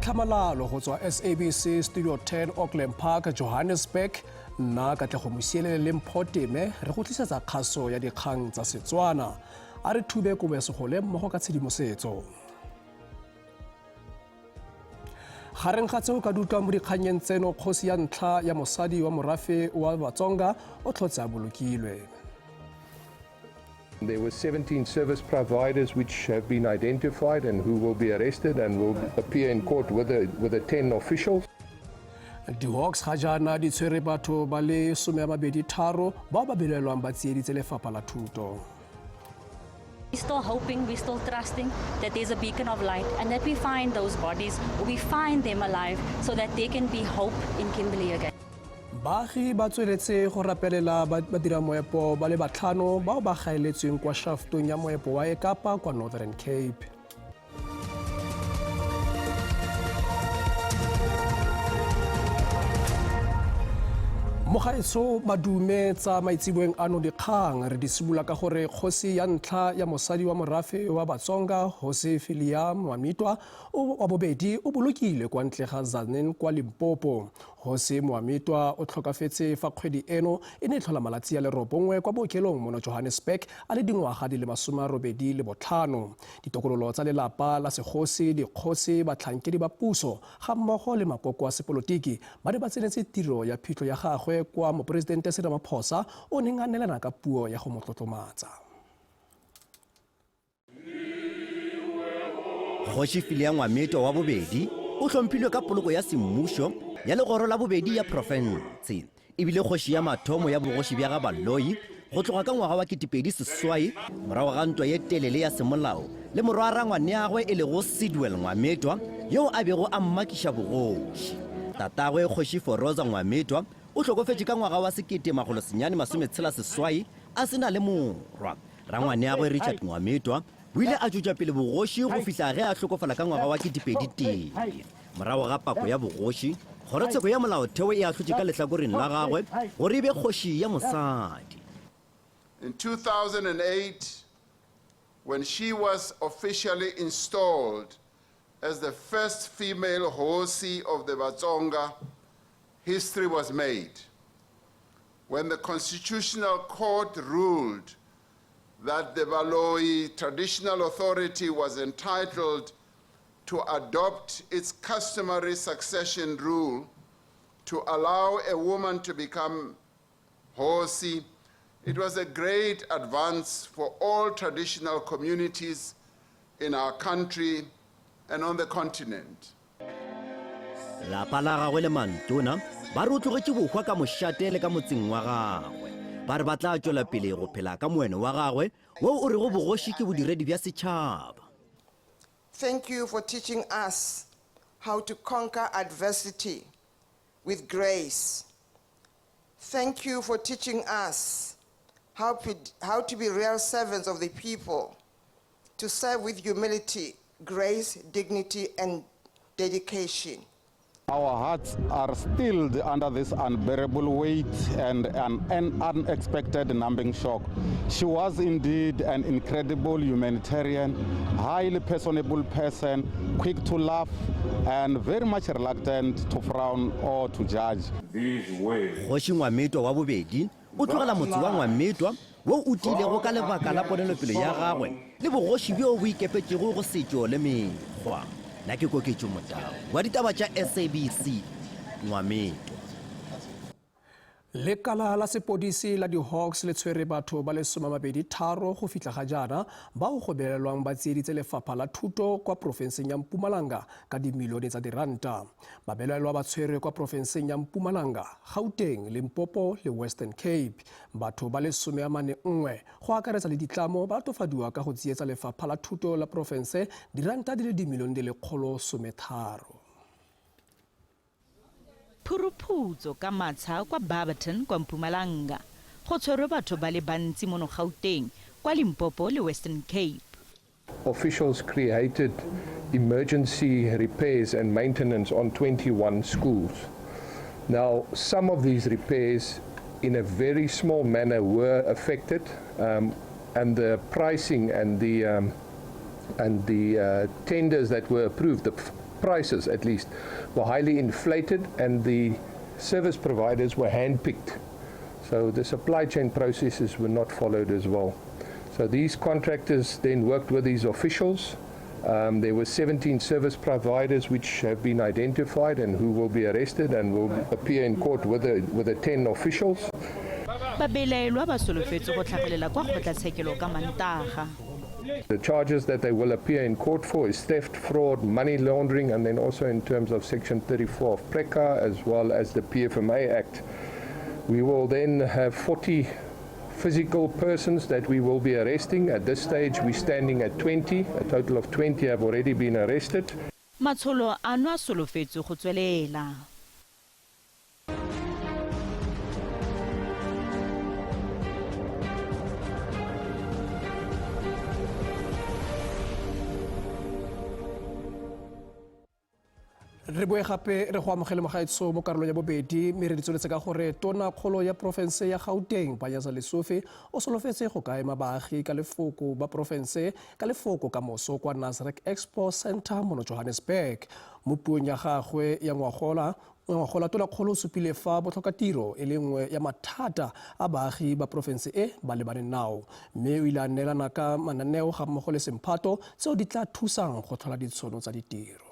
Tlhamalalo go tswa SABC Studio 10 Auckland Park, Johannesburg. Nna Katlego Mosielele le Mpho Teme re go tlisetsa kgaso ya dikgang tsa Setswana. A re thube kobo ya segole mmogo ka tshedimosetso. Gareng ga tse o ka di utlwang mo dikgannyeng tseno, kgosi ya ntlha ya mosadi wa morafe wa Batsonga o tlhotse a bolokilwe. There were 17 service providers which have been identified and who will be arrested and will appear in court with the 10 officials. Di-Hawks ga jaana di tshwere batho ba le 23 bao ba belaelwang ba tsieditse lefapha la thuto. We're still hoping, we're still trusting that there's a beacon of light and that we find those bodies, or we find them alive so that there can be hope in Kimberley again. Baagi ba tsweletse go rapelela badiramoepo ba le batlhano bao ba gaeletsweng kwa shaftong ya moepo wa Ekapa kwa Northern Cape. Mogaetsho madume tsa maitseboeng ano dikgang re di simolola ka gore kgosi ya ntlha ya mosadi wa morafe wa Batsonga Jose Filia Mwamitwa wa bobedi o bolokilwe kwa ntle ga Tzaneen kwa Limpopo. Jose Mwamitwa o tlhokafetse fa kgwedi eno e ne e tlhola malatsi a le robongwe kwa bookelong mono Johannesburg a le dingwaga di le 85. Ditokololo tsa lelapa la segosi, dikgosi, batlhankedi ba puso ga mmogo le makoko a sepolotiki ba ne ba tsenetse tiro ya phitlho ya gagwe kwa Moporesidente Cyril Ramaphosa o neng a neelana ka puo ya go mo tlotlomatsa. Kgoši Filia Ngwametwa wa bobedi o hlomphilwe ka poloko ya semmušo ya legoro la bobedi ya profense. E bile kgoši ya mathomo ya bogoši bja ga Baloyi go tloga ka ngwaga wa 2008 morago ga ntwa ye telele ya semolao le morwarangwaneagwe e lego Sidwell Ngwametwa yoo a bego a mmakiša bogoši. Tatagwe Kgoši Foroza Ngwametwa o hlokofetše ka ngwaga wa 1968 a se na le morwa. Rangwaneagwe Richard Ngwametwa o ile a tšwetša pele bogoši go fihla ge a hlokofala ka ngwaga wa 2001. Morago ga pako ya bogoši, kgorotsheko ya molaotheo e ahlotše ka lehlakoreng la gagwe gore e be kgoši ya mosadi. In 2008, when she was officially installed as the first female Hosi of the Vatsonga, history was made. When the Constitutional Court ruled that the Baloyi Traditional Authority was entitled to adopt its customary succession rule to allow a woman to become Hosi, it was a great advance for all traditional communities in our country and on the continent. Lapa la gagwe le mantona ba re o tlogetše bohwa ka mošate le ka motseng wa gagwe. Ba re ba tla tšwela pele go phela ka moeno wa gagwe wo o rego bogoši ke bodiredi bja setšhaba. Thank you for teaching us how to conquer adversity with grace. Thank you for teaching us how to be real servants of the people, to serve with humility, grace, dignity, and dedication. Our hearts are stilled under this unbearable weight and an unexpected numbing shock. She was indeed an incredible humanitarian, highly personable person, quick to laugh and very much reluctant to frown or to judge. Kgoši Ngwametwa wa bobedi o tlogela motse wa Ngwametwa wo o tiilego ka lebaka la ponelopele ya gagwe le bogoši bjo bo ikepetšego go setšo le mekgwa. Nna ke Koketšo Motau wa ditaba tša SABC, Ngwametwa. Lekala la sepodisi la di-Hawks le tshwere batho ba le 23 go fihla ga jaana bao go belaelwang ba tsieditse lefapha la thuto kwa porofenseng ya Mpumalanga ka dimilione tsa diranta. Babelaelwa ba tshwerwe kwa porofenseng ya Mpumalanga, Gauteng, Limpopo le Western Cape. Batho ba le 41 go akaretsa le ditlamo ba latofadiwa ka go tsietsa lefapha la thuto la porofense diranta di le dimilione di le 113. Phuruphutso ka matsha kwa Barberton kwa Mpumalanga. Go tshwerwe batho ba le bantsi mono Gauteng, kwa Limpopo le Western Cape. Officials created emergency repairs and maintenance on 21 schools. Now, some of these repairs in a very small manner were affected, and the pricing and the tenders that were approved, the prices at least, were highly inflated and the service providers were handpicked. So the supply chain processes were not followed as well. So these contractors then worked with these officials. There were 17 service providers which have been identified and who will be arrested and will appear in court with the 10 officials. Babelaelwa ba solofetse go tlhagelela kwa kgotlatshekelo ka Mantaga. The charges that they will appear in court for is theft, fraud, money laundering, and then also in terms of Section 34 of PRECA as well as the PFMA Act. We will then have 40 physical persons that we will be arresting. At this stage, we're standing at 20. A total of 20 have already been arrested. Matsholo ano a solofetswe go tswelela. Re boe gape re go amogele mogaetso mo karolong ya bobedi, mme re di tsweletse ka gore tona kgolo ya porofense ya Gauteng Panyaza Lesufi o solofetse go ka ema baagi ka lefoko ba porofense ka lefoko ka moso kwa Nasrec Expo Centre mono Johannesburg. Mo puong ya gagwe ya ngwagola, tona kgolo o supile fa botlhokatiro e le nngwe ya mathata a baagi ba porofense e ba lebaneng nao, mme o ile a neelana ka mananeo ga mmogo le semphato tseo di tla thusang go tlhola ditšhono tsa ditiro.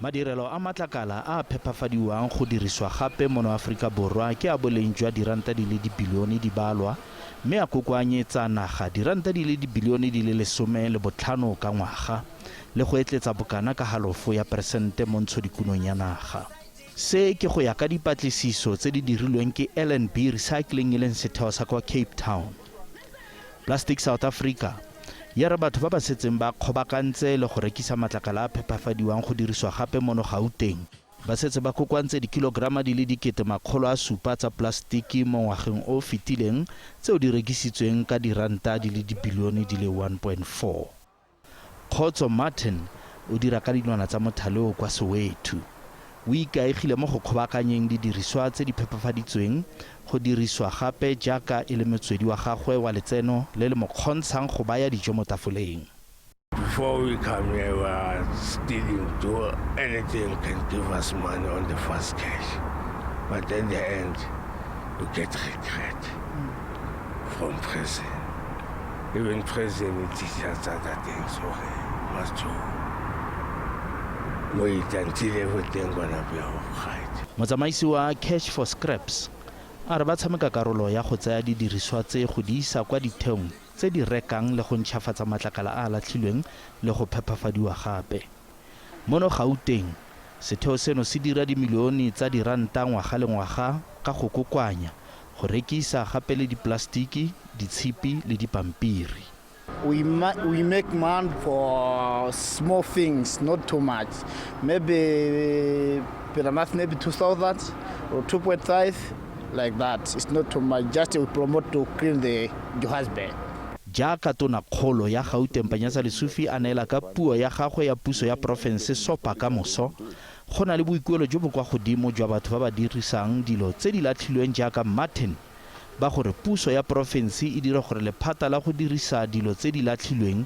Madirelo a matlakala a a phepafadiwang go diriswa gape mono Aforika Borwa ke a boleng jwa diranta di le dibilione di balwa, mme a kokoanyetsa naga diranta di le dibilione di le 15 ka ngwaga, le go etletsa bokana ka halofo ya peresente mo ntshodikunong ya naga. Se ke go ya ka dipatlisiso tse di dirilweng ke L&B Recycling e leng setheo sa kwa Cape Town. Plastic South Africa ya re batho ba ba setseng ba kgobakantse le go rekisa matlakala a phepafadiwang go diriswa gape mono Gauteng ba setse ba kokoantse dikilograma di le 700,000 tsa plastiki mo ngwageng o fetileng tseo di rekisitsweng ka diranta di le dibilione di le 1.4. Kgotso Martin o dira ka dilwana tsa mothaleo kwa Soweto. O ikaegile mo go kgobakanyeng didiriswa tse di phepafaditsweng go diriswa gape jaaka e le motswedi wa gagwe wa letseno le le mo kgontshang go baya dijo mo tafoleng. Before we come here, we are stealing, do anything can give us money on the fast cash. But in the end, we get regret from prison. Even prison, it teaches us other things, so we must do wait until everything gonna be all right. Motsamaisi wa Cash for Scraps a re ba tshameka karolo ya go tsaya didiriswa tse go di isa kwa ditheong tse di rekang le go ntšhafatsa matlakala a a latlhilweng le go phepafadiwa gape. Mono Gauteng, setheo seno se dira dimilione tsa diranta ngwaga le ngwaga ka go kokoanya, go rekisa gape le diplastiki, ditshipi le dipampiri. We make money for small things, not too much. Maybe per month, maybe 2,000 or 2.5, like that. It's not too much. Just we promote to clean the Johannesburg. Jaaka tona kgolo ya Gauteng Panyaza Lesufi a neela ka puo ya gagwe ya puso ya porofense Sopa ka moso, go na le boikuelo jo bo kwa godimo jwa batho ba ba dirisang dilo tse di latlhilweng jaaka Martin, ba gore puso ya porofense e dire gore lephata la go dirisa dilo tse di latlhilweng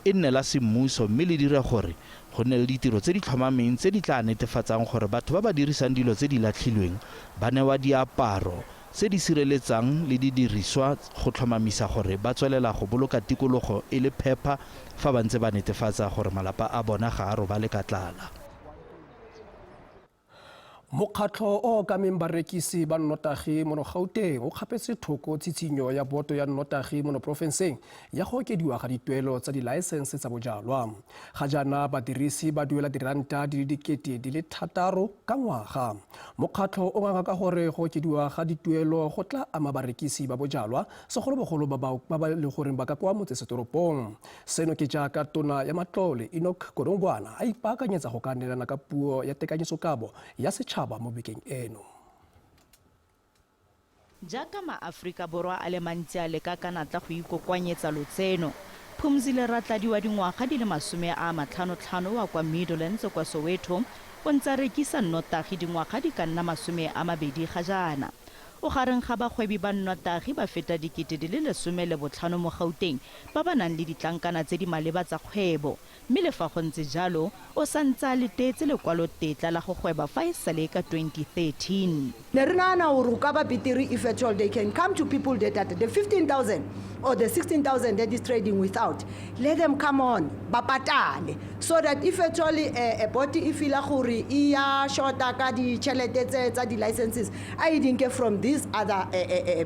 e nne la semmuso, mme le dire gore go nne le ditiro tse di tlhomameng tse di tla netefatsang gore batho ba ba dirisang dilo tse di latlhilweng ba newa diaparo tse di sireletsang le didiriswa go tlhomamisa gore ba tswelela go boloka tikologo e le phepa fa ba ntse ba netefatsa gore malapa a bona ga a robale ka tlala. Mokgatlho o okameng barekisi ba nnotagi mono Gauteng o kgapetse thoko tshitshinyo ya boto ya nnotagi mono porofenseng ya go okediwa ga dituelo tsa dilaesense tsa bojalwa. Ga jaana badirisi ba duela diranta di le 6,000 ka ngwaga. Mokgatlho o nganga ka gore go okediwa ga dituelo go tla ama barekisi ba bojalwa, segolobogolo ba ba leng goreng ba ka kwa motsesetoropong. Seno ke jaaka tona ya matlole Enoch Godongwana a ipaakanyetsa go ka neelana ka puo ya tekanyetsokabo ya setšhaba mo bekeng eno. Jaaka maAforika Borwa a le mantsi a leka ka natla go ikokoanyetsa lotseno, Phumzile Ratladi wa dingwaga di le 55 wa kwa Meadowlands kwa Soweto o ntse a rekisa nnotagi dingwaga di ka nna 20 ga jaana. O gareng ga bagwebi ba nnotagi ba feta 15,000 mo Gauteng ba ba nang le ditlankana tse di maleba tsa kgwebo. Mme le fa go ntse jalo, o santse a letetse lekwalotetla la go gweba fa e sale ka 2013. Ne re nagana gore go ka ba betere if at all they can come to people that are the 15,000 or the 16,000 that is trading without. Let them come on, ba patale, so that if at all a body e feela gore e ya shorta ka ditšhelete tse tsa di-licenses, a e di nke from these other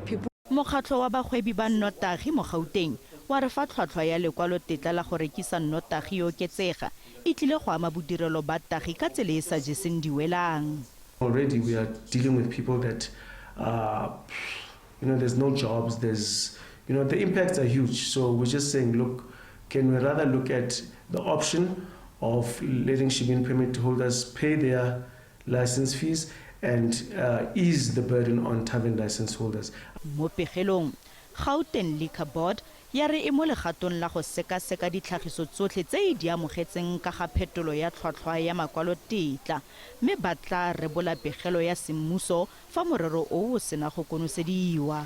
people. Mokgatlho wa bagwebi ba nnotagi mo Gauteng wa re fa tlhwatlhwa ya lekwalotetla la go rekisa nnotagi e oketsega, e tlile go ama bodirelo ba tagi ka tsela e e sa jeseng diwelang. Already we are dealing with people that, there's no jobs, the impacts are huge. So we're just saying, look, can we rather look at the option of letting shebeen permit holders pay their license fees and ease the burden on tavern license holders. Mo pegelong, Gauteng Liquor Board ya re e mo legatong la go sekaseka ditlhagiso tsotlhe tse e di amogetseng ka ga phetolo ya tlhwatlhwa ya makwalotetla, mme ba tla rebola pegelo ya semmuso fa morero o o sena go konosediwa.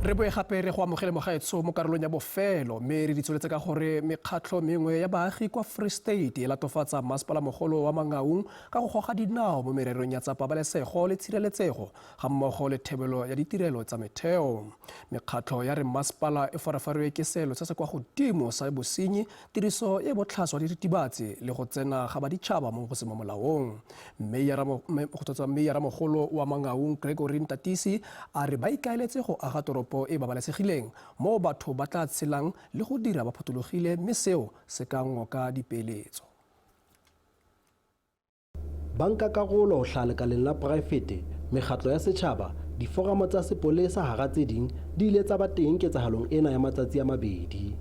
Re boe gape re go amogele mogaetsho mo karolong ya bofelo, mme re di tsweletse ka gore mekgatlho mengwe ya baagi kwa Free State e latofatsa masepala-mogolo wa Mangaung ka go goga dinao mo mererong ya tsa pabalesego le tshireletsego ga mmogo le thebelo ya ditirelo tsa metheo. Mekgatlho ya re masepala e farafariwe ke selo se se kwa godimo sa bosenyi, tiriso e botlhaswa diritibatsi le go tsena ga baditšhaba mo go se mo molaong. Mme mogolo wa Mangaung Gregory Ntatisi a re ba ikaeletse go aga toropo e babalesegileng mo batho ba tla tshelang le go dira ba phuthologile, mme seo se ka ngoka dipeeletso. Bankakarolo ho hlaha lekaleng la poraefete, mekgatlo ya setjhaba, diforamo tsa sepolesa hara tse ding di ile tsa ba teng ketsahalong ena ya matsatsi a mabedi.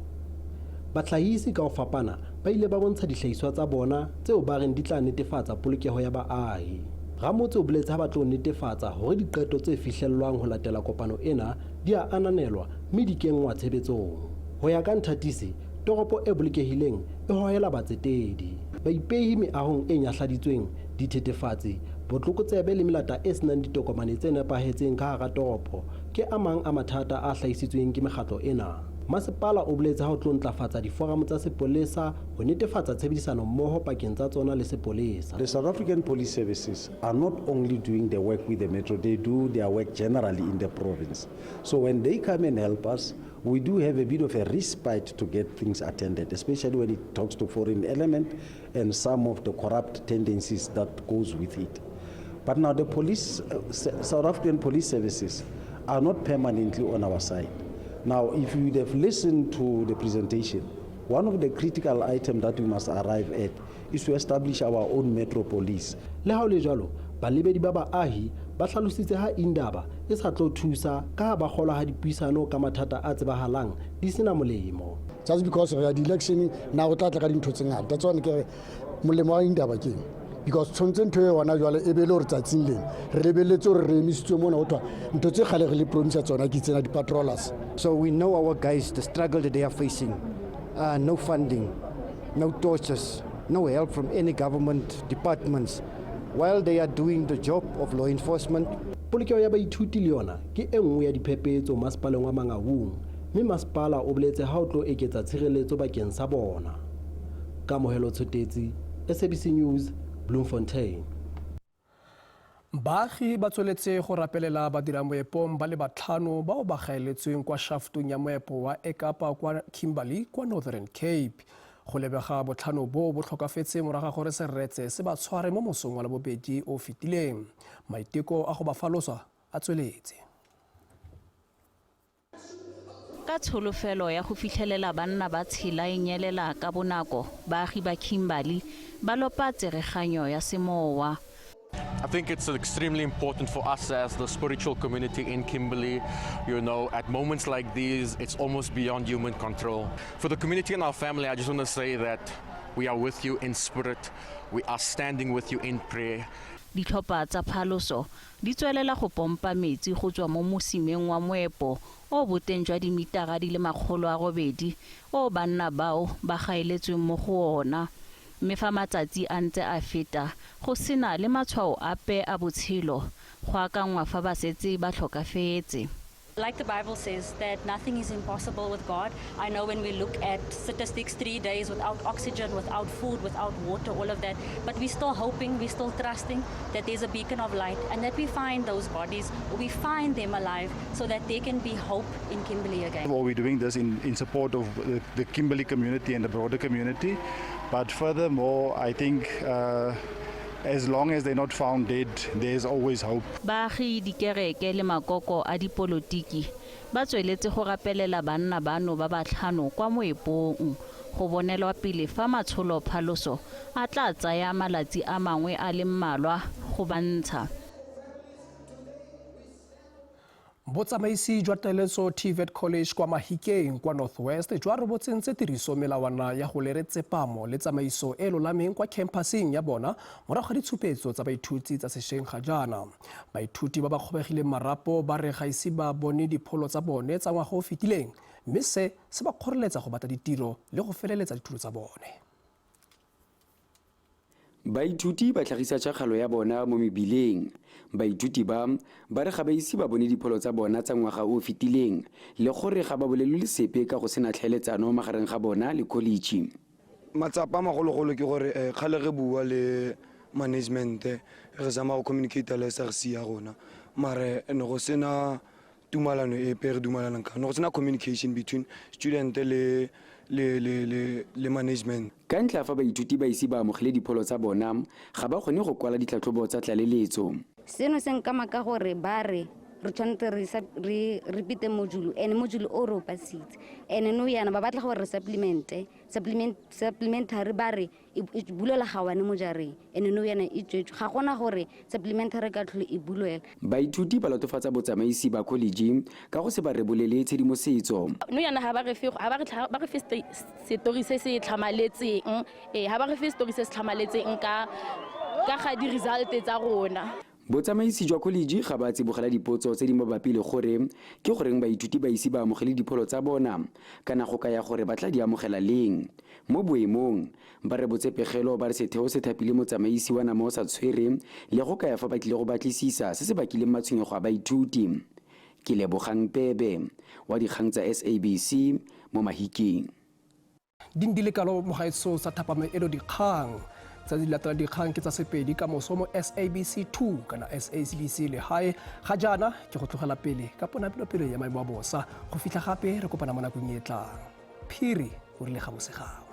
Bahlahisi ka ho fapana ba ile ba bontsha dihlahiswa tsa bona tseo ba reng di tla netefatsa polokeho ya baahi. Ramotse o boletse ha ba tlo netefatsa hore diqeto tse fihlellwang ho latela kopano ena di a ananelwa mme di kenngwa tshebetsong. Ho ya ka Nthatisi, toropo e bolokehileng e hohela batsetedi. Baipehi meahong e nyahladitsweng, dithethefatsi, botlokotsebe le melata e senang ditokomane tse nepahetseng ka hara toropo ke a mang a mathata a hlahisitsweng ke mekgatlo ena. Masepala o boletse ha o tlo ntlafatsa diforamo tsa sepolesa ho netefatsa tshebedisano mmoho pakeng tsa tsona le sepolesa. The South African Police Services are not only doing the work with the metro, they do their work generally in the province. So when they come and help us, we do have a bit of a respite to get things attended, especially when it talks to foreign element and some of the corrupt tendencies that goes with it. But now the police, South African Police Services are not permanently on our side. Now, if you would have listened to the presentation, one of the critical items that we must arrive at is to establish our own metro police. Le ha ho le jwalo, balebedi ba baahi ba hlalositse ha indaba e sa tlo thusa ka ha ba kgolwa ha dipuisano ka mathata a tsebahalang di sena molemo. Just because re ya di-election, na go tla tla ka dintho tse ngata. That's why ke re molemo wa indaba ke eng? Because tshwanetse ntho e gona jwale e be le gore tsatsing lena re lebeletse gore re emisitswe mona, go thwa ntho tse kgale re le promisa tsona ke tsena di-patrollers. So we know our guys, the struggle that they are facing. No funding, no torches, no help from any government departments while they are doing the job of law enforcement. Polokeho ya baithuti le yona ke e nngwe ya diphephetso masepaleng wa Mangaung, mme masepala o boletse ha o tlo eketsa tshireletso bakeng sa bona. Kamohelo Tshotetsi, SABC News, Bloemfontein. Baagi ba tsweletse go rapelela badiramoepong ba le batlhano bao ba gaeletsweng kwa shaftong ya moepo wa Ekapa kwa Kimberley kwa Northern Cape. Go lebega botlhano bo bo tlhokafetse morago ga gore seretse se ba tshware mo mosong wa Labobedi o fetileng. Maiteko a go ba falosa a tsweletse. Ka tsholofelo ya go fitlhelela banna ba tshela e nyelela ka bonako, baagi ba Kimberley ba lopa tsereganyo ya semowa. I think it's extremely important for us as the spiritual community in Kimberley. At moments like these, it's almost beyond human control. For the community and our family, I just want to say that we are with you in spirit. We are standing with you in prayer. Ditlhopha tsa phaloso di tswelela go pompa metsi go tswa mo mosimeng wa moepo o boteng jwa dimitara di le 800 o banna bao ba gaeletsweng mo go ona. Mme fa matsatsi a ntse a feta go sena le matshwao ape a botshelo, go akangwa fa ba setse ba tlhokafetse. Like the Bible says, that nothing is impossible with God. I know when we look at statistics, 3 days without oxygen, without food, without water, all of that. But we're still hoping, we're still trusting that there's a beacon of light and that we find those bodies, we find them alive so that there can be hope in Kimberley again. Well, we're doing this in support of the Kimberley community and the broader community. But furthermore, I think as long as they're not found dead, there's always hope. Baagi, dikereke le makoko a dipolotiki ba tsweletse go rapelela banna bano ba batlhano kwa moepong. Go bonelwa pele fa matsholo phaloso a tla tsaya malatsi a mangwe a le mmalwa go ba ntsha. Botsamaisi jwa Taeletso TVET College kwa Mahikeng kwa North West jwa re bo tsentse tiriso melawana ya go lere tsepamo le tsamaiso e lolameng kwa khamphaseng ya bona morago ga ditshupetso tsa baithuti tsa sešweng ga jaana. Baithuti ba ba kgobegileng marapo ba re ga ise ba bone dipholo tsa bone tsa ngwaga o fetileng, mme se se ba kgoreletsa go batla ditiro le go feleletsa dithuto tsa bone. Baithuti ba tlhagisa tšhakgalo ya bona mo mebileng. Baithuti ba ba re ga ba ise ba bone dipholo tsa bona tsa ngwaga o o fetileng le gore ga ba bolelwe sepe ka go sena tlhaeletsano magareng ga bona le college. Matsapa a magologolo ke gore kgale re bua le management, re zama go communicate le SRC ya rona, mare ne go sena tumalano epe re dumalanang ka ne go sena communication between student le management. Ka ntlha fa baithuti ba ise ba amogele dipholo tsa bona, ga ba kgone go kwala ditlhatlhobo tsa tlaleletso. Seno se nkama ka gore ba re re tshwanetse re repeat-e module, and module o re o pasitse, and no yana ba batla gore re supplemente supplementary, ba re e bulela ga one mo jareng, and no yana e tswetswe, ga gona gore supplementary ka tlhole e bulwela. Baithuti ba latofatsa botsamaisi ba college ka go se ba rebolele tshedimosetso. No yana ga ba re fe, ga ba re ba re fe story se se tlhamaletseng, ga ba re fe story se se tlhamaletseng ka ga di-result tsa rona. Botsamaisi jwa college ga ba tsibogela dipotso tse di mabapi le gore ke goreng baithuti ba ise ba amogele dipholo tsa bona kana go kaya gore ba tla di amogela leng. Mo boemong ba re botsepegelo ba re setheo se thapile motsamaisi wa nama o sa tshwere le go kaya fa ba tlile go batlisisa se se bakileng matshwenyego a baithuti. Ke Lebogang Pebe wa dikgang tsa SABC mo Mahikeng. Di le kalo mogaetso tsa thapama eno. Dikgang tsa di latela, dikgang ke tsa Sepedi ka moso mo SABC 2 kana SABC Legae. Ga jaana ke go tlogela pele ka ponapelopele ya maemo a bosa. Go fitlha gape re kopana mo nakong e tlang, phiri o rile ga bosegago.